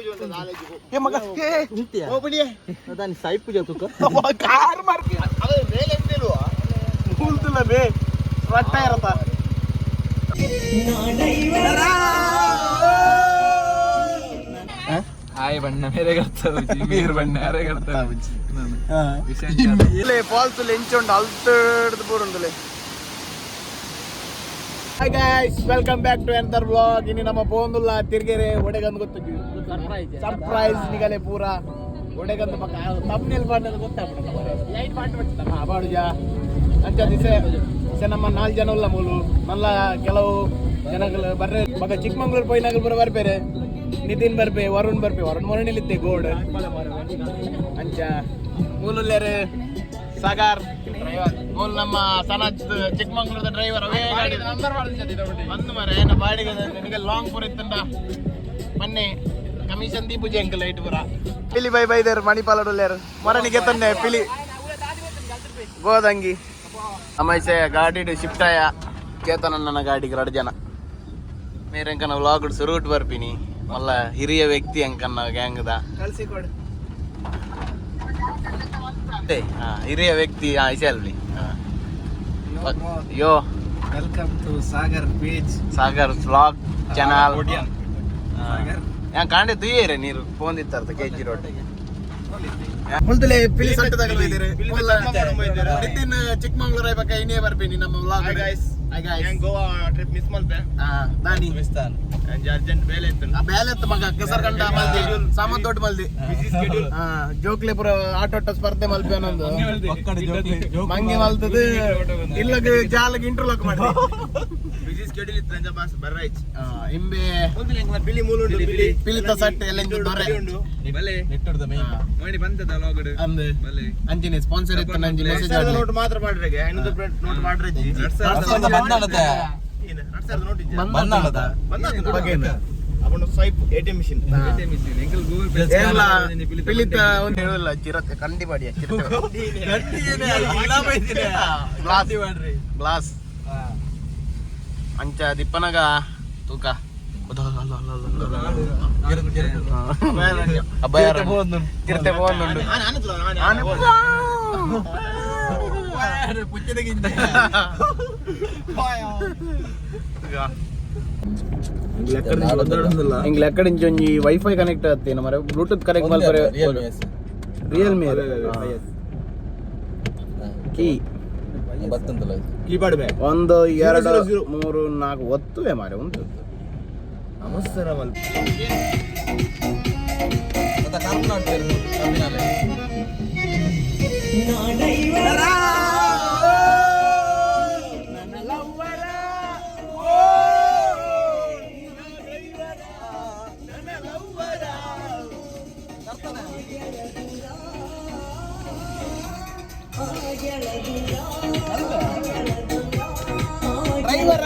ಏ ಮಗ, ಏ. ದಾನಿ ಸೈಪು ಜತುಕ. ಕಾರ್ ಮಾರ್ಪಿ ಮೂಲ್ತಿಲ್ಲ ಬೇ, ರಟ್ಟ ಇರತ್ತ. ಆಯ್ ಬಣ್ಣ ಬೇರೆ ಕರ್ತಾವೆ, ಬೇರೆ ಬಣ್ಣ ಯಾರೇ ಕರ್ತಾವೆ. ಇಲ್ಲೇ ಫಾಲ್ಸ್ ಎಂಚ ಉಂಟು, ಅಲ್ತಡ್ದು ಪೂರ ಉಂಟುಲೆ. Hi guys, welcome back to another vlog. ಇನಿ ನಮ್ಮ ಪೋಂದುಲ್ಲ ತಿರ್ಗೆರೆ, ಒಡೆಗಂದು ಗೊತ್ತು? ಸರ್ಪ್ರೈಸ್ ನಿಗಲೆ ಪೂರ. ಒಡೆಗಂದು ಪಕ್ಕ ತಮ್ನೆಲ್ ಪಾಂಡದ ಗೊತ್ತಾಗ್ಬಿಡ. ಹಾ, ಬಾಡುಜ ಅಂಚ ದಿಸೆ ದಿಸೆ ನಮ್ಮ ನಾಲ್ ಜನ ಉಲ್ಲ ಮೂಲು. ಮಲ್ಲ ಕೆಲವು ಜನಗಳು ಬರ್ರೆ ಮಗ. ಚಿಕ್ಕಮಂಗ್ಳೂರು ಪೋಯಿನಾಗಲು ಪೂರ ಬರ್ಪೇರೆ. ನಿತಿನ್ ಬರ್ಪೆ, ವರುಣ್ ಬರ್ಪೆ. ವರುಣ್ ಮೊರಣಿಲಿತ್ತೆ ಗೋಡ್. ಅಂಚ ಮೂಲುಲ್ಲೇರು ಸಾಗರ್ ಮೂಲ್, ನಮ್ಮ ಸನತ್ ಚಿಕ್ಕಮಂಗ್ಳೂರದ ಡ್ರೈವರ್. ಅವೇ ಗಾಡಿ ಬಂದು ಮರ ಏನ ಬಾಡಿಗೆ ನಿನಗೆ ಲಾಂಗ್ ಪೂರ ಇತ್ತಂಡ ಮೊನ್ನೆ ಕಮಿಷನ್ ದೀಪುಜಿ ಅಂಕಲ್ ಲೈಟ್ ಪೂರ. ಪಿಲಿ ಬೈ ಬೈದೇರು, ಮಣಿಪಾಲಡುಲ್ಲೇರು ಮೊರನಿಗೆ ತಂದೆ ಪಿಲಿ ಗೋದಂಗಿ. ಅಮೈಸೆ ಗಾಡಿ ಶಿಫ್ಟ್ ಆಯ ಚೇತನಣ್ಣನ ಗಾಡಿಗೆ ಎರಡು ಜನ. ಮೇರೆಂಕನ ವ್ಲಾಗ್ ಸುರುಟ್ ಬರ್ಪಿನಿ. ಮಲ್ಲ ಹಿರಿಯ ವ್ಯಕ್ತಿ ಅಂಕನ್ನ ಗ್ಯಾಂಗ್ದ. ಕಳ್ಸಿ ಕೊಡು. ಹಾ, ಹಿರಿಯ ವ್ಯಕ್ತಿ. ಹಾ, ಇಸೆ ಅಲ್ವಿ. ಯೋ. Welcome to Sagar page. Sagar vlog channel. Sagar. ಯಾ ಕಾಂಡೆ ತುಯ್ಯೇರೆ ನೀರು ಫೋನ್ ಇತ್ತಾರ್ತ ಕೆಜಿ ರೋಡ್ ಮುಲ್ತಲೆ ಪಿಲಿ ಸಟ್ಟದಾಗ ಇದ್ದೀರಿ. ನಿತಿನ್ ಚಿಕ್ಕಮಂಗ್ಳೂರ್ ಐಬಕ ಇನ್ನೇ ಬರ್ಪಿನಿ ನಮ್ಮ vlog. Hi guys. Hi guys. Goa trip miss ಮಲ್ತೆ. ಹಾ, ದಾನಿ? ಅರ್ಜೆಂಟ್ ಬೇಲೆ ಇತ್ತು. ಆ ಬೇಲೆ ಇತ್ತು ಮಗ, ಕೆಸರು ಕಂಡ ಮಲ್ದಿ, ಸಾಮಾನ್ ದೊಡ್ಡ ಮಲ್ದಿ. ಬಿಸಿ ಸ್ಕೆಡ್ಯೂಲ್. ಹಾ, ಜೋಕ್ಲೆ ಪೂರ ಆಟೋಟ ಸ್ಪರ್ಧೆ ಮಲ್ಪೆ ಅನ್ನೊಂದು ಮಂಗೆ ಮಲ್ತದು ಇಲ್ಲಗ ಜಾಲಗ್ ಇಂಟರ್ಲಾಕ್ ಮಾಡಿ. ಬಿಸಿ ಸ್ಕೆಡ್ಯೂಲ್ ಇತ್ತು, ಅಂಚ ಬಾಸ್ ಬರ್ರೈಚ್. ಇಂಬೆ. ಬಿಳಿ ಮೂಲು ಉಂಟು, ಬಿಳಿ. ಪಿಲಿತ ಸಟ್ ಎಲ್ಲ ಇಂಚ ದೊರೆ. ಉಂಟು ಬಲೆ. ಮಾಡಿ ಬಂತದ ಲಾಗಡ್. ಅಂದ್. ಬಲೆ. ಅಂಚಿನೆ ಸ್ಪಾನ್ಸರ್ ಇತ್ತು, ನಂಜಿ ಮೆಸೇಜ್. ನೋಟ್ ಮಾತ್ರ ಮಾಡ್ರೆ, 500 ನೋಟ್ ಮಾಡ್ರೆ. 2000 ನೋಟ್ ಇಜ್ಜಿ. ಬಗೇನ. ಅವನು ಸ್ವೈಪ್ ಎಟಿಎಂ ಮಿಷಿನ್. ಏನ್ಲ ಪಿಲಿತ ಒಂದು ಹೇಳುಲ್ಲ, ಚಿರತೆ ಕಂಡಿ ಮಾಡಿ, ಚಿರತೆ ಗ್ಲಾಸ್ ಗ್ಲಾಸ್ ಅಂಚ ದಿಪ್ಪನಗ ತೂಕ ಅಭಯಾರಣ್ಯ ಚಿರತೆ ಪೋವೊಂದುಂಡು. ಆನೆ. ಎಂಕ್ಲೆ ಅಕ್ಕಡೆ ಇಂಚ ಒಂಜಿ ವೈಫೈ ಕನೆಕ್ಟ್ ಆತ್ತೇನ ಮರೆ, ಬ್ಲೂಟೂತ್ ಕನೆಕ್ಟ್ ಮಲ್ಪರೆ. Realme key. ಕೀಪ್ಯಾಡ್ ಬೇ. ಒಂದು, ಎರಡು, ಮೂರು, ನಾಲ್ಕು ಒತ್ತುವೆ ಮಾರೆ ಉಂಟು. ನಮಸ್ಕಾರ ಮಲ್ಪ. ಡ್ರೈವರ.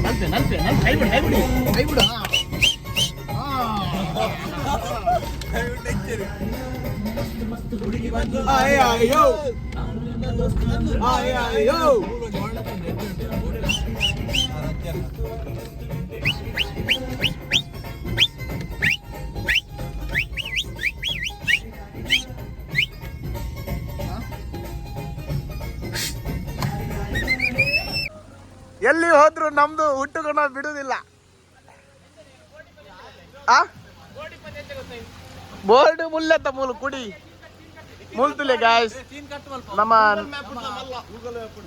ನಲ್ಪೆ ನಲ್ಪೆ ನಲ್ಪೆ, ಕೈ ಬಿಡು, ಕೈ ಬಿಡು, ಕೈ ಬಿಡು. ಅಯ್ಯೋ ಅಯ್ಯೋ. ಎಲ್ಲಿ ಹೋದ್ರು ನಮ್ದು ಹುಟ್ಟುಗುಣ ಬಿಡುವುದಿಲ್ಲ. ಆ ಬೋರ್ಡ್ ಮುಲ್ಲತ್ತ ಮೂಲು ಕುಡಿ ಮುಲ್ತುಲೆ ಗಾಯ್ಸ್. ನಮ್ಮ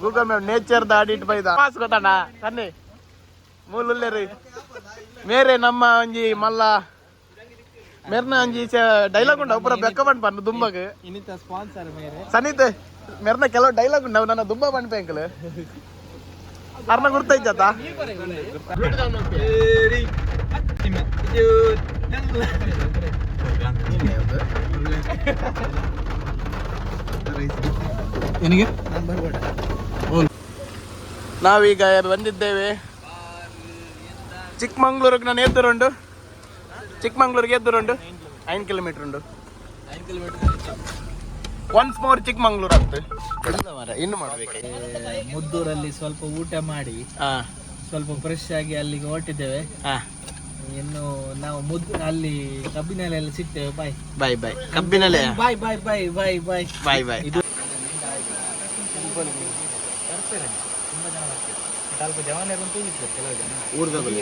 Google map nature the audit ಬೈದ ಪಾಸ್ ಗೊತ್ತಣ್ಣ ಕನ್ನಿ ಮೂಲುಲ್ಲೇರಿ ಮೇರೆ. ನಮ್ಮ ಒಂಜಿ ಮಲ್ಲ ಮೆರ್ನ ಒಂಜಿ ಡೈಲಾಗ್ ಉಂಡು, ಪೂರ ಬೆಕ್ಕ ಬಂಡ್ ಪನ್ನು ದುಂಬಗ್. ಇನ್ನಿತ ಸ್ಪಾನ್ಸರ್ ಮೇರೆ. ಸನಿತ್. ಮೆರ್ನ ಕೆಲವು ಡೈಲಾಗ್ ಉಂಟು ನನ್ನ ದುಬ್ಬ ಪನ್ಪೆ ಅಂಕಲ್. ಅರ್ನ ಗುರ್ತೈತ? ಏನಿಗೆ? ನಾವೀಗ ಬಂದಿದ್ದೇವೆ ಚಿಕ್ಕಮಂಗ್ಳೂರಿಗೆ. ನಾನು ಎದ್ದುರುಂಡು ಚಿಕ್ಕಮಂಗ್ಳೂರಿಗೆ ಎದ್ದುರುಂಡು 5 ಕಿಲೋಮೀಟರ್ ಉಂಡು. ಒನ್ಸ್ ಮೋರ್ ಚಿಕ್ಕಮಂಗ್ಳೂರು ಆಗ್ತದೆ ಇನ್ನು ಮಾಡ್ಬೇಕು. ಮುದ್ದೂರಲ್ಲಿ ಸ್ವಲ್ಪ ಊಟ ಮಾಡಿ, ಸ್ವಲ್ಪ ಫ್ರೆಶ್ ಆಗಿ ಅಲ್ಲಿಗೆ ಹೊರಟಿದ್ದೇವೆ. ಇನ್ನು ನಾವು ಮುದ್ದು ಅಲ್ಲಿ ಕಬ್ಬಿನಲ್ಲೆಲ್ಲ ಸಿಗ್ತೇವೆ. ಬಾಯ್. ಬಾಯ್ ಬಾಯ್ ಕಬ್ಬಿನಲ್ಲೇ. Bye bye bye bye bye. Bye bye. ಇದು ಸ್ವಲ್ಪ ಜವಾನಿಯರು ಅಂತ ಇದ್ದಾರೆ ಕೆಲವು ಜನ. ಊರ್ದಗುಲು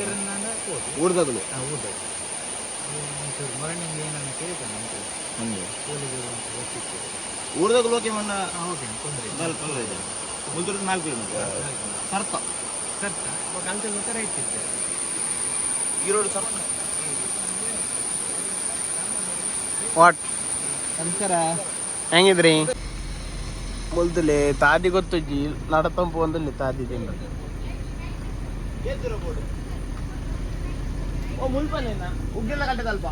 ಊರ್ದಗುಲು. ಒಂಚೂರು ಮಾರ್ನಿಂಗ್ ಏನನ್ನ ಕೇಳ್ತಾನೆ ಒಂಚೂರು ಪೊಲೀಸರು ಅಂತ ಗೊತ್ತಿತ್ತು. ಊರ್ದಾಗ ಓಕೆ ಮಣ್ಣ. ಓಕೆ, ತೊಂದರೆ ಇಲ್ಲ. ತೊಂದರೆ ಇದೆ. ಮುಲ್ತೂರು 4 ಕಿಲೋಮೀಟರ್ ಸರ್ತ. ಸರ್ತ ಕಲ್ತಲ್ಲಿ ಗೊತ್ತಾ ರೈಟ್ ಇದ್ದೆ. ಈ ರೋಡ್ ಸರ್ತ. What? ನಮಸ್ಕಾರ. ಹೆಂಗಿದ್ರಿ? ಮುಲ್ದುಲೆ ತಾದಿ ಗೊತ್ತುಜ್ಜಿ, ನಡತಂಪು ಒಂದಲ್ಲಿ ತಾದಿ ತಿಂದ. ಓ ಮುಲ್ಪನೇನ ಉಗ್ಗೆಲ್ಲ ಕಟ್ಟದಲ್ಪ,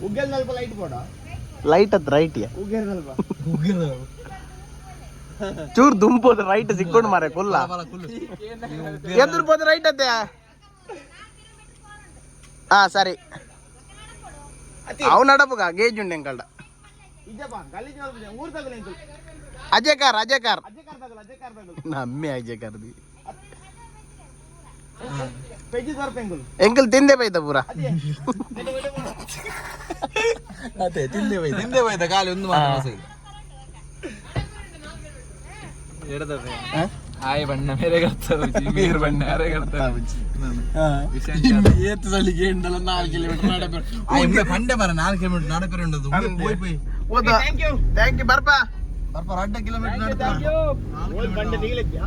ಉಗ್ಗೆಲ್ದಲ್ಪ ಲೈಟ್ ಬೋರ್ಡ. ಲೈಟ್ ಹತ್ರ ರೈಟ್. ಉಗ್ಗೆಲ್ದಲ್ಪ. ಚೂರ್ ದುಂಪೋದು ರೈಟ್ ಸಿಕ್ಕೊಂಡು ಮಾರೆ ಕುಲ್ಲ ಎದುರು ಬೋದು ರೈಟ್ ಅತ್ತೆ. ಹಾ ಸರಿ, ಅವು ನಡಪುಗ ಗೇಜ್ ಉಂಡೆ ಎಂಕಲ್ಡ. ಇಜ್ಜಪ್ಪ ಗಲೀಜು ಮಲ್ಪುಜೆ ಊರ್ ತಗಲು ಎಂಕುಲು. Ajay car, Ajay car. ಅಜ್ಜೆ ಕಾರ್ ತಗಲು, ಅಜ್ಜೆ ಕಾರ್ ತಗಲು. ನಮ್ಮೆ ಅಜಯ್ ಕಾರ್ದಿ. ಪೆಜ್ಜಿ ದೊರಪ ಎಂಕುಲು. ಎಂಕಲ್ ತಿಂದೆ ಬೈದ ಪೂರ. ಅದೇ ತಿಂದೆ ಬೈದ, ತಿಂದೆ ಬೈದ ಖಾಲಿ ಒಂದು ಮಾತ್ರ. ಆಯ್ ಬಣ್ಣ ಮೇರೆ ಕರ್ತವ್ಯ ಮೀರ್ ಬಣ್ಣ ಯಾರೇ ಕರ್ತವ್ಯ. ಏತ್ ಸಲಿಗೆ ಎಂಡಲ 4 ಕಿಲೋಮೀಟರ್ ನಡಪೆ. ಪಂಡೆ ಮರ 4 ಕಿಲೋಮೀಟರ್ ನಡಪೆ ಉಂಟು ಪೋಯ್ ಪೋಯ್. ಓದ thank you ಬರ್ಪಾ. ಬರ್ಪ ಅಡ್ಡ ಕಿಲೋಮೀಟರ್. ಬಂಡೆ ನೀಲಜ್ಜಿ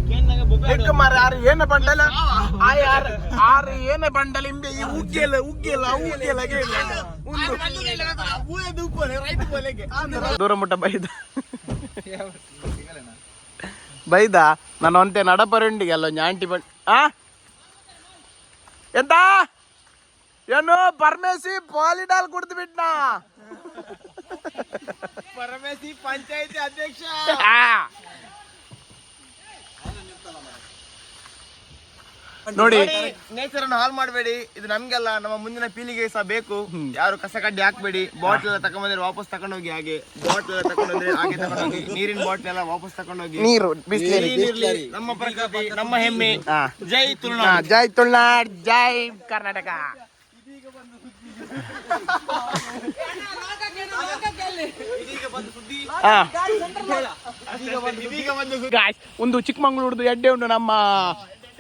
ಕೇಂದ್ರ ಬೊಬ್ಬೆ. ಎಕ್ಕ ಮಾರ ಆರು ಏನ ಬಂಡಲ ಆಯ್ ಆರು ಆರು ಏನ ಬಂಡಲ ಇಂಬೆ ಈ ಉಗ್ಗೆಲ ಉಗ್ಗೆಲ ಉಗ್ಗೆಲ. ದೂರ ಮುಟ್ಟ ಬೈದ ಬೈದ ನಾನು ಒಂತೆ ನಡಪರುಂಡಿಗೆ ಅಲ್ಲ ಒಂಜಿ ಆಂಟಿ ಬಂಡ್ ಆ ಎಂತ ಏನು ಪರಮೇಶಿ ಪಾಲಿಡಾಲ್ ಕುಡ್ದು ಬಿಟ್ನಾ? ಪರಮೇಶಿ ಪಂಚಾಯತಿ ಅಧ್ಯಕ್ಷ. ಆ. ನೋಡಿ, ನೇಚರ್ ಅನ್ನು ಹಾಳು ಮಾಡಬೇಡಿ. ಇದು ನಮ್ಗೆಲ್ಲ ನಮ್ಮ ಮುಂದಿನ ಪೀಳಿಗೆ ಸಹ ಬೇಕು. ಯಾರು ಕಸ ಕಡ್ಡಿ ಹಾಕ್ಬೇಡಿ. ಬಾಟ್ಲ್ ಎಲ್ಲ ತಗೊಂಡ್ಬಂದ್ರೆ ವಾಪಸ್ ತಗೊಂಡೋಗಿ. ಹಾಗೆ ಬಾಟ್ಲ್ ಎಲ್ಲ ತಗೊಂಡೋದ್ರೆ ಹಾಗೆ ತಗೊಂಡೋಗಿ. ನೀರಿನ ಬಾಟ್ಲ್ ಎಲ್ಲ ವಾಪಸ್ ತಗೊಂಡೋಗಿ. ನೀರು ಬಿಸ್ಲೇರಿ. ನೀರಿರ್ಲಿ, ನಮ್ಮ ಪ್ರಕೃತಿ ನಮ್ಮ ಹೆಮ್ಮೆ. ಹಾ. ಜೈ ತುಳುನಾಡು. ಜೈ ತುಳುನಾಡ್, ಜೈ ಕರ್ನಾಟಕ. ಹಾ. ಇದೀಗ ಬಂದು Guys, ಒಂದು ಚಿಕ್ಕಮಂಗ್ಳೂರ್ದು ಎಡ್ಡೆ ಉಂಟು ನಮ್ಮ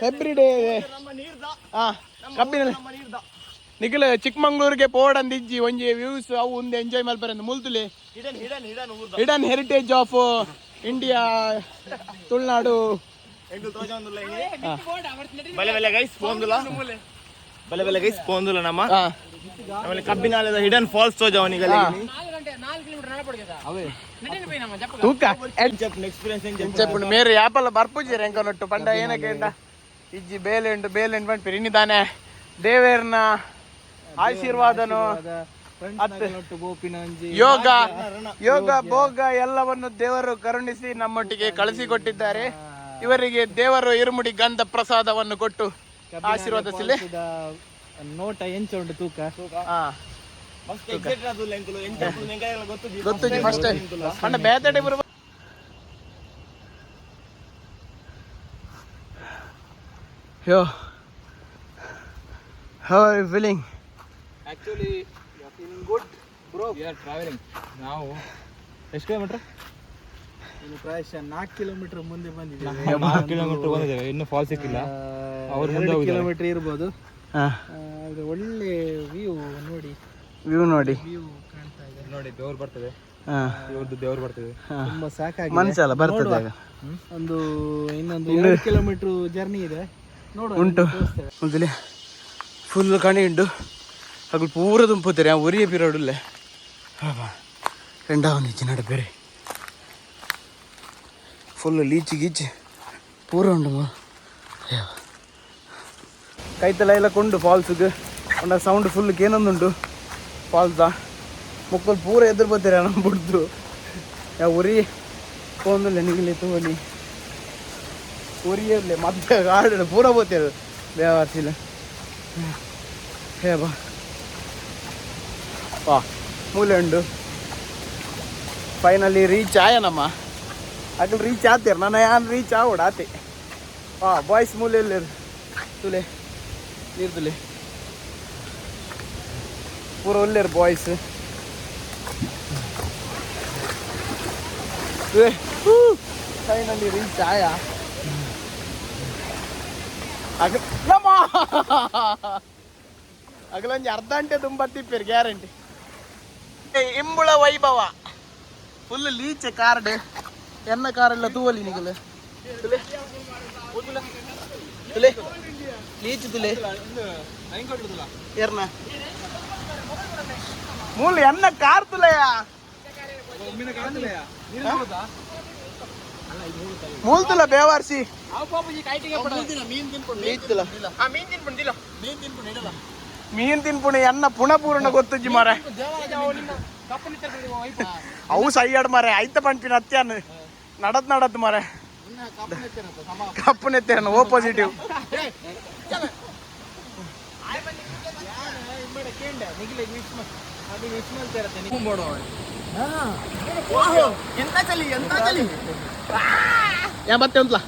ಎವ್ರಿ ಡೇ. ಹಾ ಕಬ್ಬಿನ ನಿಖಿಲ್ ಚಿಕ್ಕಮಂಗ್ಳೂರಿಗೆ ಪೋಡಂದಿಜ್ಜಿ ಒಂಜಿ ವ್ಯೂಸ್ ಅವು ಒಂದು ಎಂಜಾಯ್ ಮಲ್ಪರೆಂದು ಮುಲ್ತುಲಿ. ಹಿಡನ್ ಹಿಡನ್ ಹಿಡನ್ ಊರ್ದ. Hidden heritage of India Tulunadu. ಎಂಕುಲು ತೋಜೊಂದುಲ್ಲ ಹಿಂಗೆ. ಬಲೆ ಬಲೆ ಗೈಸ್ ಪೋಂದುಲ, ಬಲೆ ಬಲೆ ಗೈಸ್ ಪೋಂದುಲ ನಮ್ಮ. ಹಾ. ಆಮೇಲೆ ಕಬ್ಬಿನಾಲದ ಹಿಡನ್ ಫಾಲ್ಸ್ ತೋಜವನಿಗೆ. ತೂಕ ಎಕ್ಸ್ಪೀರಿಯನ್ಸ್. ಇಂಚಪ್ಪುಂಡು ಮೇರು ಯಾಪಲ್ಲ ಬರ್ಪುಜಿ ಎಂಕನೊಟ್ಟು ಪಂಡ ಏನಕ್ಕೆ ಇಂಡ ಇಜ್ಜಿ ಬೇಲೆ ಉಂಟು ಬೇಲೆ ಉಂಟು ಪನ್ಪಿರಿ. ಇನ್ನಿದಾನೆ ದೇವೇರ್ನ ಆಶೀರ್ವಾದನು ಗೋಪಿನ ಒಂಜಿ ಯೋಗ ಯೋಗ ಭೋಗ ಎಲ್ಲವನ್ನು ದೇವರು ಕರುಣಿಸಿ ನಮ್ಮೊಟ್ಟಿಗೆ ಕಳಿಸಿಕೊಟ್ಟಿದ್ದಾರೆ. ಇವರಿಗೆ ದೇವರು ಇರುಮುಡಿ ಗಂಧ ಪ್ರಸಾದವನ್ನು ಕೊಟ್ಟು ಆಶೀರ್ವಾದಿಸಲಿ. ನೋಟ ಎಂಚ ಉಂಟು ತೂಕ. ಹಾ. ಮಸ್ತ್ ಎಕ್ಸೈಟೆಡ್ ಅದು ಎಂಕುಲು ಎಂಚ ಎಂಕಲೆಲ್ಲ ಗೊತ್ತು. ಗೊತ್ತು ಫಸ್ಟ್ ಟೈಮ್ ಪಂಡ ಬೇತಡೆ ಬರುವ. Yo, how are you feeling? Actually feeling good bro. We are travelling ನಾವು ಎಷ್ಟು ಕಿಲೋಮೀಟರ್? ಇನ್ನು ಪ್ರಾಯಶಃ 4 ಕಿಲೋಮೀಟರ್ ಮುಂದೆ ಬಂದಿದ್ದೇವೆ. 4 ಕಿಲೋಮೀಟರ್ ಬಂದಿದ್ದೇವೆ, ಇನ್ನೂ ಫಾಲ್ಸ್ ಸಿಕ್ಕಿಲ್ಲ. ಅವ್ರು ಮುಂದೆ 2 ಹೋಗಿದ್ದಾರೆ. ಕಿಲೋಮೀಟರ್ ಇರ್ಬೋದು. ಆದ್ರೆ ಒಳ್ಳೆ ವ್ಯೂ ನೋಡಿ. ವ್ಯೂ ನೋಡಿ. ವ್ಯೂ ಕಾಣ್ತಾ ಇದೆ. ನೋಡಿ ದೇವ್ರು ಬರ್ತದೆ. ಹಾ. ಇವ್ರದ್ದು ದೇವ್ರು ಬರ್ತದೆ. ತುಂಬಾ ಸಾಕಾಗಿದೆ. ಮನ್ಸಲ್ಲ ಬರ್ತದೆ ಆಗ. ಒಂದು ಇನ್ನೊಂದು 2 ಕಿಲೋಮೀಟರ್ ಜರ್ನಿ ಇದೆ, ನೋಡುವ. ಉಂಟು ಮೊದಲೇ ಫುಲ್ ಕಣಿ ಉಂಟು. ಅಗಲು ಪೂರ ತುಂಪುತ್ತಾರೆ ಆ ಒರಿಯ ಪಿರೋಡುಲ್ಲೆ. ಬಾಬಾ ರೆಂಡಾವೊಂದು ಇಜ್ಜಿ ನಡ ಬೇರೆ. ಫುಲ್ ಲೀಚಿ ಗೀಚಿ ಪೂರ ಉಂಡು. ಕೈತಲ ಎಲ್ಲ ಕೊಂಡು ಫಾಲ್ಸ್ಗೆ ಒಂಡ ಸೌಂಡ್ ಫುಲ್ ಕೇನೊಂದುಂಡು ಫಾಲ್ಸ್ದ. ಮೊಕ್ಕಲು ಪೂರ ಎದುರು ಬರ್ತೀರ ನಮ್ಮ ಬಿಡ್ದು. ಯಾವ ಉರಿ ಪೋಂದುಲ್ಲೆ ನಿಗಲಿ ತೋಲಿ ಉರಿಯಲ್ಲೇ ಮತ್ತೆ ಗಾರ್ಡನ್ ಪೂರ ಬೋತೇರು ಬೇವಾರ್ಸಿಲ್ಲ. ಹೇ ಬಾ ವಾ ಮೂಲೆ ಉಂಡು. ಫೈನಲಿ ರೀಚ್ ಆಯ ನಮ್ಮ. ಅಗಲ್ ರೀಚ್ ಆತೀರ, ನಾನು ಯಾನ್ ರೀಚ್ ಆವಡ ಆತೆ. ಹಾಂ ಬಾಯ್ಸ್ ಮೂಲೆ ಎಲ್ಲೇರು ತುಲೆ ನೀರು ತುಲೆ ಪೂರ ಒಲ್ಲೇರು ಬಾಯ್ಸ್. ಫೈನಲಿ ರೀಚ್ ಆಯ. ಅಗ ನಮ್ಮ ಅಗಲೊಂಜಿ ಅರ್ಧ ಗಂಟೆ ತುಂಬ ತಿಪ್ಪೇರು ಗ್ಯಾರಂಟಿ. ಇಂಬುಳ ವೈಭವ ಫುಲ್ ಲೀಚೆ ಕಾರ್ಡ್ ಎನ್ನ ಕಾರೆಲ್ಲ ತೂವಲಿ ನಿಗಲು ತುಲೆ ತುಲೆ ಲೀಚು ತುಲೆ ಏರ್ನ ಮೂಲ ಎನ್ನ ಕಾರ್ ತುಲೆಯ ಮೂಲ್ತುಲ ಬೇವಾರ್ಸಿ ಲೀಚುಲ ಮೀನ್ ತಿನ್ಪುಣೆ ಎನ್ನ ಪುಣ ಪೂರ್ಣ ಗೊತ್ತುಜ್ಜಿ ಮಾರೆ. ಅವು ಸೈಯಾಡ್ ಮಾರೆ ಐತ ಪಂಪಿನ ಅತ್ಯಾನ್ ನಡತ್ ನಡತ್ ಮಾರೆ ಕಪ್ಪು ನೆತ್ತೇನ ಓ ಪಾಸಿಟಿವ್. ಎಂತ ಚಲಿ ಎಂತ ಚಲಿ ಯಾ ಬತ್ತೆ ಉಂಟ್ಲಾ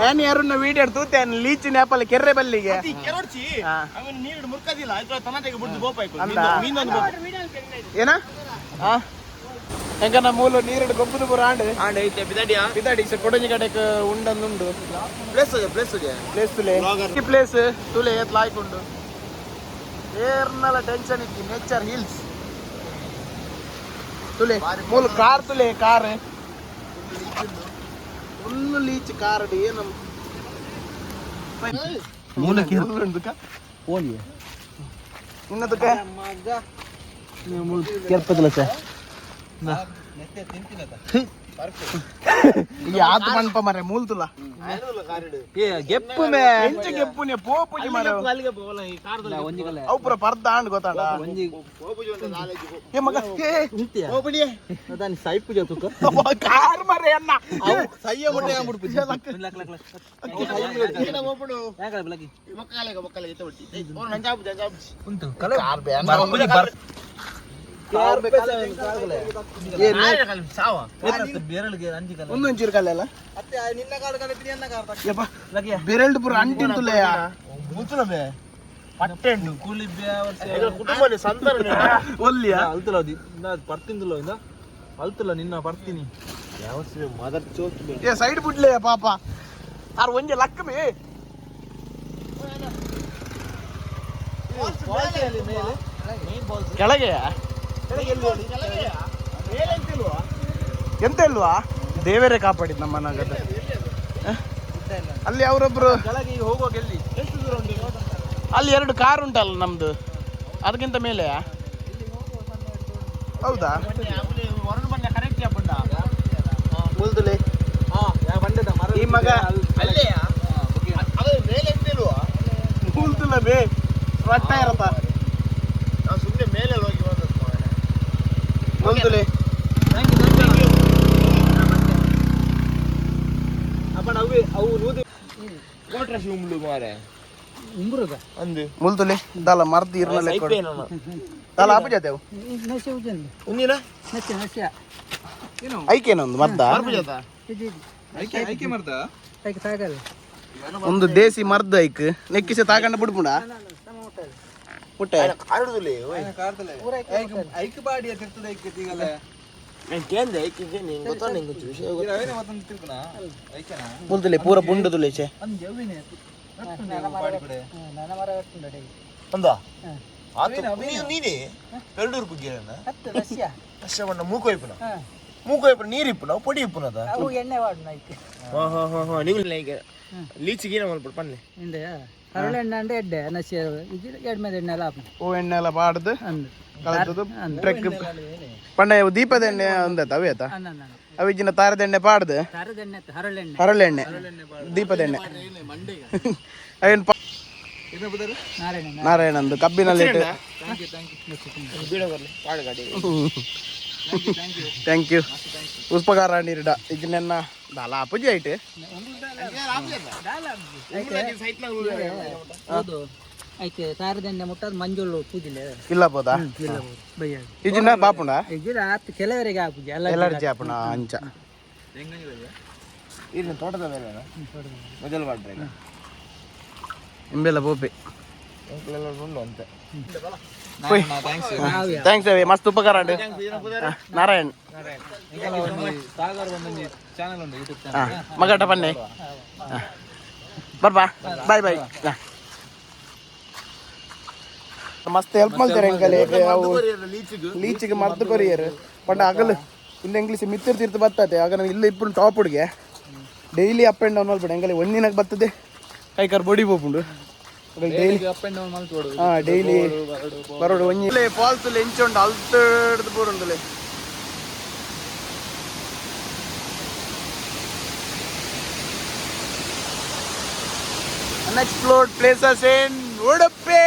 ಏನ್ ಯಾರನ್ನ ವೀಡಿಯೋ ತೂತೆ ಲೀಚಿ ನೇಪಲ್ ಕೆರ್ರೆ ಬಲ್ಲಿಗೆ. ಕೆರೊಡ್ಚಿ ಅವನು ನೀರು ಮುರ್ಕದಿಲ್ಲ ಆಯ್ತು ತನತೆಗೆ ಬಿಡ್ದು ಗೋಪಾಯ್ತು. ಅಂದ? ಮೀನೊಂದು ಏನ ಹೆಂಗ ಮೂಲ ನೀರು ಗೊಬ್ಬದ ಪೂರ ಆಂಡ್. ಆಂಡ್ ಐತೆ ಬಿದಡಿಯಾ. ಬಿದಾಡಿ ಸರ್ ಕೊಡಂಜಿ ಕಡೆಕ್ ಉಂಡಂದುಂಡು. ಪ್ಲೇಸ್ ಪ್ಲೇಸ್ ಪ್ಲೇಸ್ ತುಲೆ ಈ ಪ್ಲೇಸ್ ತುಲೆ ಏತ್ ಲಾಯ್ಕ್ ಉಂಡು. ಏರ್ನಲ ಟೆನ್ಷನ್ ಇತ್ತು. ನೇಚರ್ ಹಿಲ್ಸ್ ತುಲೆ. ಮೂಲ ಕಾರ್ ತುಲೆ ಕಾರ್ ಫುಲ್ ಲೀಚ್ ಕಾರ್ ಏನು ಮೂಲಕ್ಕೆ ನಿನ್ನದಕ್ಕೆ ಕೆರ್ಪದಿಲ್ಲ ಸರ್. ಈ ಆತ ಮನ್ಪ ಮರೆ ಮೂಲ್ತುಲ. ಗೆಪ್ಪು ಮೇ. ಎಂಚ ಗೆಪ್ಪುನೆ ಪೋಪುಜಿ ಮರೆ. ಅಲ್ಲಿಗೆ ಬೋಲ ಈ ಕಾರ್ ಒಂಜಿ ಕಲೆ. ಅವು ಪೂರ ಪರ್ದ ಆಂಡ್ ಗೊತ್ತಾಡ. ಒಂಜಿ. ಏ ಮಗ ಏ ಹೋಗ್ಬಿಡಿ. ದಾನಿ ಸೈಪು ಜೊತುಕ. ಕಾರ್ ಮರೆ ಅಣ್ಣ. ಸಯ್ಯ ಮೊಟ್ಟೆ ಆಗ್ಬಿಡ್ಪು. ಲಕ್ ಲಕ್ ಲಕ್. ಹೋಗ್ಬಿಡು. ಯಾಕಲ್ಲ ಬೆಳಗ್ಗೆ ಮಕ್ಕಳಿಗೆ ಮಕ್ಕಳಿಗೆ ಎತ್ತ ಬಿಟ್ಟಿ ಓ ನಂಜಾಬು ನಂಜಾಬು. ಉಂಟು ಕಲೆ. Car ban. ಸಾವ. ಬೇರಳಿಗೆ ಅಂಜಿ ಕಲೆ. ಒಂದು ಒಂಚೂರು ಕಲ್ಲೆಲ್ಲ ನಿನ್ನ ಕಾರ್ ಕಲೆ ನಿನ್ನ ಕಾರ್. ಯಪ್ಪ ಬೆರಳ್ದು ಪೂರ ಅಂಟಿಂತುಲೆಯ. ಮೂತುಲಬೆ ಪಟ್ಟೆಂಡು ಕೂಲಿ. ಕುಟುಂಬ ಸಂತರ. ಒಲ್ಲಿಯ. ಅಲ್ತಲ್ಲ ಅದು ಇನ್ನ ಪರ್ತಿಂದಿಲ್ಲ ಇಂದ ಅಲ್ತಲ್ಲ ನಿನ್ನ ಪರ್ತೀನಿ. ಯಾವ ಮದರ್ ಚೋತ್. ಏ ಸೈಡ್ ಬಿಡ್ಲೆ ಪಾಪ ಆರ್ ಒಂಜಿ ಲಕ್ ಮೇ. ಕೆಳಗೆ ಎಂತ ಇಲ್ವಾ? ದೇವರೇ ಕಾಪಾಡಿದ್ ನಮ್ಮ ನಗದ. ಅಲ್ಲಿ ಅವರೊಬ್ರು ಕೆಳಗೆ ಈಗ ಹೋಗುವಾಗ ಎಲ್ಲಿ? ಅಲ್ಲಿ ಎರಡು ಕಾರ್ ಉಂಟಲ್ಲ ನಮ್ದು, ಅದಕ್ಕಿಂತ ಮೇಲೆಯಾ? ಹೌದಾ? ಹೊರಡು ಬಂದ ಕರೆಕ್ಟ್ ಬಂಡ. ಮುಲ್ದುಲೆ. ಬಂಡೆದ ಮರ. ಈ ಮಗ ಅಲ್ಲೇ ಅದು ಮೇಲೆ ಎಂತ ಇಲ್ವಾ? ಮುಲ್ದುಲ ಬೇ ರಟ್ಟ ಇರತ್ತ. ನಾವು ಸುಮ್ಮನೆ ಮೇಲೆ ಹೋಗಿ ಬಂದದ್ದು. ಮುಲ್ದುಲೆ. ಅಪ್ಪಣ ಅವೇ ಅವು ನೂದು. ಕೋಟ್ರ ಶಿವಮುಳ್ಳು ಮಾರೆ. ಉಂಗುರದ. ಅಂದು. ಮುಲ್ದುಲೆ ದಾಲ ಮರ್ದು ಇರ್ನಲೆ ಕೊಡು ದಾಲ ಆಪು ಜಾತೆ ಅವು. ಒಂದಿನ. ಐಕೇನೊಂದು ಮರ್ದ. ಐಕೆ ಮರ್ದ. ಒಂದು ದೇಸಿ ಮರ್ದು ಐಕ್ ನೆಕ್ಕಿಸೆ ತಾಕಂಡ ಬಿಡ್ಪುಂಡ ಮುಟ್ಟೆ. ಕಾಡುದಿಲ್ಲ. ಐಕ್ ಬಾಡಿಯ ತಿರ್ತದ ಐಕ್ ಈಗಲ್ಲ. ನಾನು ಕೇಂದ್ರ ಐಕೆ ನಿಂಗೆ ಗೊತ್ತಾ ನಿಂಗೆ ವಿಷಯ ಗೊತ್ತಾ? ಅವೇನೆ ಮತ್ತೊಂದು ತಿರ್ಪುನಾ ಐಕೆನಾ? ಮುಲ್ದುಲೆ ಪೂರ ಬುಂಡು ತುಲೇಚೆ. ಅಂದ್ ಅವೇನೆ ಬಾಡಿ ಕಡೆ. ಅಂದ ಆತು ನೀನು ನೀನೇ ಪೆರಡೂರು ಪುಗ್ಗಿರನ ಅಷ್ಟೇ ಬಣ್ಣ ಮೂಕು ಒಯ್ಪುನ ಮೂಕು ಒಯ್ಪುನ ನೀರು ಇಪ್ಪುನ ಪೊಡಿ ಇಪ್ಪುನ ಅದ. ಹಾ ಹಾ ಹಾ ಹಾ ನೀವು ಲೈಕ್ ಲೀಚಿ ಗೀನ ಮಲ್ಪಡು ಪನ್ನೆ. ಹರಳೆಣ್ಣೆ ಅಂದ್ರೆ ಎಡ್ಡೆ ನಸಿ ಎಡ್ಮೆದ ಎಣ್ಣೆ ಎಲ್ಲ ಹಾಪುನು. ಹೂ ಎಣ್ಣೆ ಎಲ್ಲ ಪಾಡ್ದು ಅಂದು. ಕಳತದ್ದು ಟ್ರೆಕ್ ಪಂಡ ಇವು ದೀಪದ ಎಣ್ಣೆ ಒಂದತ್ತ ಅವೇ ಆತ. ಅನ್ನ ಅನ್ನ. ಅವಿಜಿನ ತಾರದೆಣ್ಣೆ ಪಾಡ್ದು ಹರಳೆಣ್ಣೆ ದೀಪದೆಣ್ಣೆ ಅವೇನು ನಾರಾಯಣಂದು ಕಬ್ಬಿನಲ್ಲಿ thank you ಉಪಕಾರ ನೀರ್ಡ ಇದನ್ನೆನ್ನ ದಾಲ ಪೂಜೆ ಐಟ್ ಹೌದು ಐತೆ ತಾರದೆಣ್ಣೆ ಮುಟ್ಟಾದ ಮಂಜುಳ್ಳು ಪೂಜಿಲ್ಲ ಇಲ್ಲ ಬೋದಾ ಇಜಿನ ಬಾಪುಣ ಇಜ್ಜಿಡ ಆತ್ ಕೆಲವರಿಗೆ ಆಪುಜಿ ಅಲ್ಲ ಎಲರ್ಜಿ ಆಪುಣ ಅಂಚ ಇಲ್ಲಿ ತೋಟದ ಮೇಲೆ ಮೊದಲು ಮಾಡ್ರೆ ಇಂಬೆಲ್ಲ ಬೋಪೆ ಎಂಕ್ಲೆಲ್ಲ ಉಂಡು ಅಂತೆ thanks ಅವೇ ಮಸ್ತ್ ಉಪಕಾರ ಉಂಡು. ನಾರಾಯಣ್ ಸಾಗರ್ ಒಂದೊಂದು ಚಾನಲ್ ಉಂಟು ಯೂಟ್ಯೂಬ್ ಚಾನಲ್ ಮಗಟ ಬನ್ನಿ ಬರ್ಬಾ ಬಾಯ್ ಬಾಯ್ ಮಸ್ತ್ ಹೆಲ್ಪ್ ಮಾಡ್ತಾರೆ ಎಂಕಲೆ ಅವು ಲೀಚಿಗೆ ಮದ್ದು ಕೊರಿಯರ್ ಪಂಡ ಅಗಲು ಇಂದ ಇಂಗ್ಲೀಷ್ ಮಿತ್ತಿರ್ ತೀರ್ತು ಬರ್ತದೆ ಆಗ ನಾವು ಇಲ್ಲ ಇಪ್ಪು ಟಾಪ್ ಹುಡುಗೆ ಡೈಲಿ ಅಪ್ ಆ್ಯಂಡ್ ಡೌನ್ ಮಲ್ಪಡ ಎಂಕಲೆ ಒಂದಿನಕ್ಕೆ ಬರ್ತದೆ ಕೈ ಕಾರ್ ಬೊಡಿ ಪೋಪುಂಡು ಡೈಲಿ ಅಪ್ ಅಂಡ್ ಡೌನ್ ಮಲ್ತ್ ಹಾ ಡೈಲಿ ಬರೋಡು ಒಂಜಿ ಫಾಲ್ಸ್ ಎಂಚ ಉಂಡು ಅಲ್ತಡ್ದು ಪೂರುಂಡುಲೆ ಅನ್ಎಕ್ಸ್ಪ್ಲೋರ್ಡ್ ಪ್ಲೇಸಸ್ ಇನ್ ಉಡುಪಿ.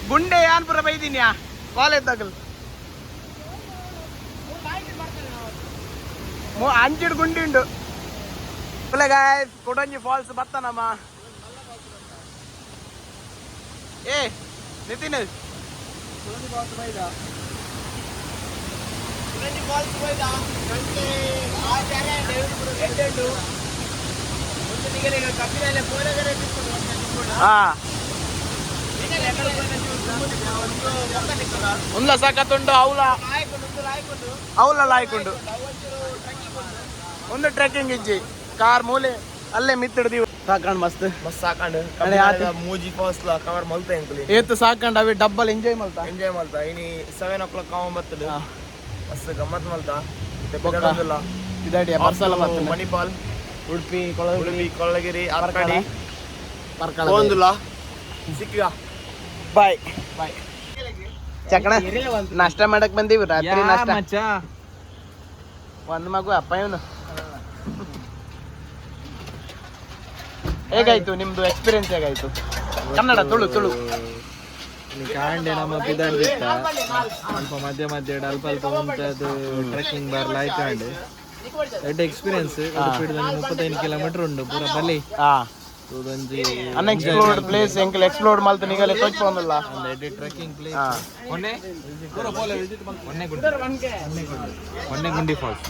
ಗುಂಡೆ ಯಾನ್ಪುರ ಬೈದಿನ್ಯಾ ಕಾಲೇಜ್ ತಗಲ್ ಅಂಚಿಡ್ ಗುಂಡಿ ಉಂಡು. ಗಾಯ್ಸ್, ಕೊಡಂಜಿ ಫಾಲ್ಸ್ ಬತ್ತನಮ್ಮ. ಏ ನಿತಿನ್, ಹಾ ಉಂದ್ಲ ಸಾಕತ್ತುಂಡು. ಅವಲ ಅವಲ ಲಾಯ್ಕೊಂಡು ಒಂದು ಟ್ರೆಕ್ಕಿಂಗ್ ಇಜ್ಜಿ ಕಾರ್ ಮೂಲೆ ಅಲ್ಲೇ ಮಿತ್ತಿಡ್ದೀವಿ. ಸಾಕಂಡ್ ಮಸ್ತ್. ಮಸ್ತ್ ಸಾಕಂಡು. ಅಡೆ ಆತು. ಮೂಜಿ ಫಾಲ್ಸ್ ಕವರ್ ಮಲ್ತ ಎಂಕುಲಿ. ಏತು ಸಾಕಂಡ್ ಅವೆ ಡಬ್ಬಲ್ ಎಂಜಾಯ್ ಮಲ್ತ. ಎಂಜಾಯ್ ಮಲ್ತ. ಇನಿ 7 ಓ ಕ್ಲಾಕ್ ಅವ ಬರ್ತದೆ. ಮಸ್ತ್ ಗಮ್ಮತ್ ಮಲ್ತ. ಬೊಕ್ಕ? ಇದಾಡಿ ಬರ್ಸಲ ಮತ್ತೆ. ಮಣಿಪಾಲ್, ಉಡುಪಿ, ಉಡುಪಿ, ಕೊಳ್ಳಗಿರಿ, ಅರ್ಕಡಿ, ಪರ್ಕಳ ಪೋಂದುಲ ಸಿಕ್ಕ. ಬಾಯ್ ಬಾಯ್ ಚಕಣ. ನಾಷ್ಟ ಮಾಡಕ್ ಬಂದೀವಿ, ರಾತ್ರಿ ನಾಷ್ಟ. ಮಚ್ಚಾ. ಒಂದ್ ಮಗು ಅಪ್ಪ ಇವನು. ಹೇಗಾಯ್ತು ನಿಮ್ದು ಎಕ್ಸ್ಪೀರಿಯನ್ಸ್? ಹೇಗಾಯ್ತು? ಕನ್ನಡ, ತುಳು ತುಳು. ಕಾಂಡೆ ನಮ್ಮ ಬಿದಾಡ್ದಿತ್ತ ಸ್ವಲ್ಪ ಮಧ್ಯ ಮಧ್ಯ ಅಲ್ಪ ಅಲ್ಪ ಉಂಟದು ಟ್ರೆಕ್ಕಿಂಗ್ ಬರ್ಲ ಆಯ್ತಾಂಡು. ದೊಡ್ಡ ಎಕ್ಸ್ಪೀರಿಯನ್ಸ್. ಉಡುಪಿಡ್ದ 35 ಕಿಲೋಮೀಟರ್ ಉಂಡು ಪೂರ ಬಲಿ. ಹಾ ಒಂಜಿ ಅನ್ಎಕ್ಸ್ಪ್ಲೋರ್ಡ್ ಪ್ಲೇಸ್ ಎಂಕಲ್ ಎಕ್ಸ್ಪ್ಲೋರ್ ಮಲ್ತ ನಿಗಲೆ ತೋಚ್ಪೊಂದುಲ್ಲ. Trekking place. ಹಾ. ಹೊನ್ನೆಗುಂಡಿ ಫಾಲ್ಸ್.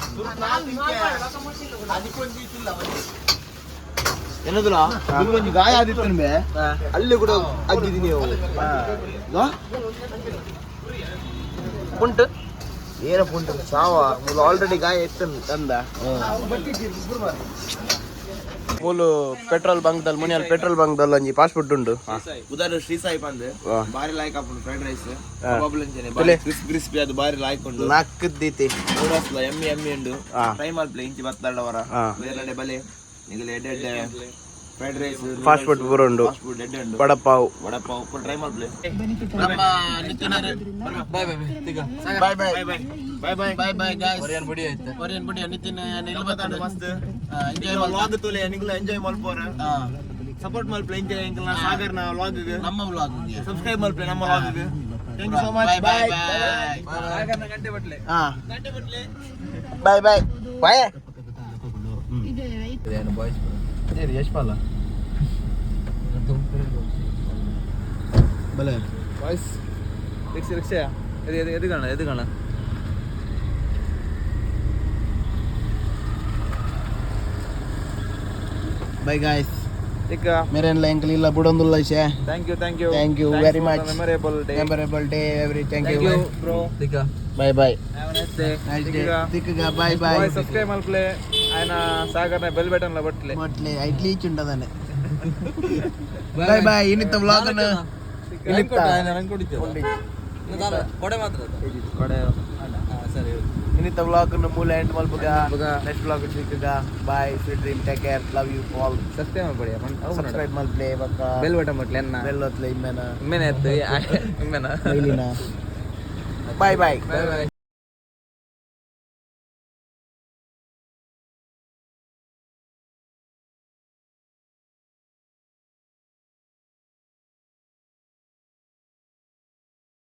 ಏನದಲ್ಲ, ಒಂಜಿ ಗಾಯ ಆದಿತ್ತು ಬೇ ಅಲ್ಲಿ ಕೂಡ ಅಗ್ಗಿದ್ದೀನಿ ಅವು. ಉಂಟು. ಏನಪ್ಪ ಉಂಟು ಸಾವ ಆಲ್ರೆಡಿ ಗಾಯ ಎತ್ತನು. ತಂದ ಮೂಲು ಪೆಟ್ರೋಲ್ ಬಂಕ್ ದಲ್ಲಿ, ಮುನಿಯಲ್ ಪೆಟ್ರೋಲ್ ಬಂಕ್ ದಲ್ಲಿ ಒಂಜಿ ಪಾಸ್ಪೋರ್ಟ್ ಉಂಡು. ಉದಾಹರಣೆ ಶ್ರೀ ಸಾಯಿ ಪಂದ್ ಹಾ. ಬಾರಿ ಲಾಯ್ಕ್ ಆಪುಂಡು ಫ್ರೈಡ್ ರೈಸ್. ಹಾ. ಕಬಾಬ್ ಅಂಚನೆ ತುಲೆ. ಬಾರಿ ಕ್ರಿಸ್ಪಿ ಕ್ರಿಸ್ಪಿ ಅದು ಬಾರಿ ಲಾಯ್ಕ್ ಉಂಡು. ನಾಲ್ಕು ದೀತಿ. ನೂಡಲ್ಸ್ ಎಮ್ಮಿ ಎಮ್ಮಿ ಉಂಡು. ಹಾ. ಟ್ರೈ ಮಲ್ಪ್ಲೆ ಇಂಚಿ ಬತ್ತಾಡವರ. ಹಾ. ಬೇರೆ ಬಲೆ ನಿಗಲ ಎಡ್ಡೆ ಎಡ್ಡೆ ಫ್ರೈಡ್ ರೈಸ್. ಫಾಸ್ಟ್ ಫುಡ್ ಪೂರ ಉಂಡು. ಫಾಸ್ಟ್ ಫುಡ್ ಎಡ್ಡೆ ಉಂಡು. ವಡಪಾವ್. ವಡಪಾವ್ ಟ್ರೈ ಮಲ್ಪ್ಲೆ. ನಮ್ಮ bye bye bye bye. Bye bye guys. Korean ಬುಡಿ ಆಯ್ತು. ಕೊರಿಯನ್ ಬುಡಿ ನಿತಿನ್ ನಿಲ್ಬತ್ತಾಂಡು. ಮಸ್ತ್ ಎಂಜಾಯ್. ವ್ಲಾಗ್ ತೋಲೆ, ನಿಗಲ ಎಂಜಾಯ್ ಮಲ್ಪೋರ. ಸಪೋರ್ಟ್ ಮಲ್ಪ್ಲೆ ಇಂಚ ಎಂಕಲ್ನ ಸಾಗರ್ನ ವ್ಲಾಗ್. ನಮ್ಮ ವ್ಲಾಗ್. ಸಬ್ಸ್ಕ್ರೈಬ್ ಮಲ್ಪ್ಲೆ ನಮ್ಮ vlog. Thank you so much. Bye. Bye. Bye. ಗಂಟೆ ಬಟ್ಲೆ. ಹಾ, ಬಾಯ್ ಬಾಯ್ ಬಾಯ್. ಯಶ್ಪಾಲ. ಬಲೆ. ಬಾಯ್ಸ್, ರಿಕ್ಷಾ ರಿಕ್ಷಾ ಎದು ಎದು ಎದು ಕಾಣ ಎದು ಕಾಣ. ಬೈ ಗಾಯ್ಸ್. ಈಗ ಮೇರೆನ್ಲ ಎಂಕಲ್ ಇಲ್ಲ ಬುಡೊಂದುಲ್ಲ ವಿಷಯ. Thank you, thank you. Thank you very much. Memorable day. Memorable day every. Thank thank you. You bro. Bye bye. Have a nice day. Nice day. ತಿಕ್ಕಗ ಬಾಯ್ ಬಾಯ್. ಬಾಯ್. ಸಬ್ಸ್ಕ್ರೈಬ್ ಮಲ್ಪ್ಲೆ ಆಯ್ನ ಸಾಗರ್ನ bell button ಲ ಬಟ್ಲೆ. ಮೊಟ್ಲೆ ಐಟ್ಲಿ ಚುಂಡದಾನೆ. Bye bye. ಇನ್ನಿತ್ತ ವ್ಲಾಗ್ ಅನ್ನು ಕೊಡೆ ಮಾತ್ರ ಕೊಡೆ. ಸರಿ. ಇನ್ನಿತ ವ್ಲಾಗ್ ಮೂಲ ಎಂಡ್ ಮಲ್ಪುಗ. ಮಲ್ಪುಗ. ನೆಕ್ಸ್ಟ್ ವ್ಲಾಗ್ ಸಿಕ್ಕುಗ. Bye, sweet dream, take care, love you all. Subscribe ಮಲ್ಪಡಿ. Subscribe ಮಲ್ಪ್ಲೆ ಬಕ್ಕ. ಬೆಲ್ ಬಟನ್ ಮುಟ್ಲೆ ಎನ್ನ. ಬೆಲ್ ಒತ್ಲೆ ಇಮ್ಮೆನ. ಇಮ್ಮೆನೆ ಎತ್ತು ಇಮ್ಮೆನ. ಮೈಲಿನ. Bye bye. Bye boy.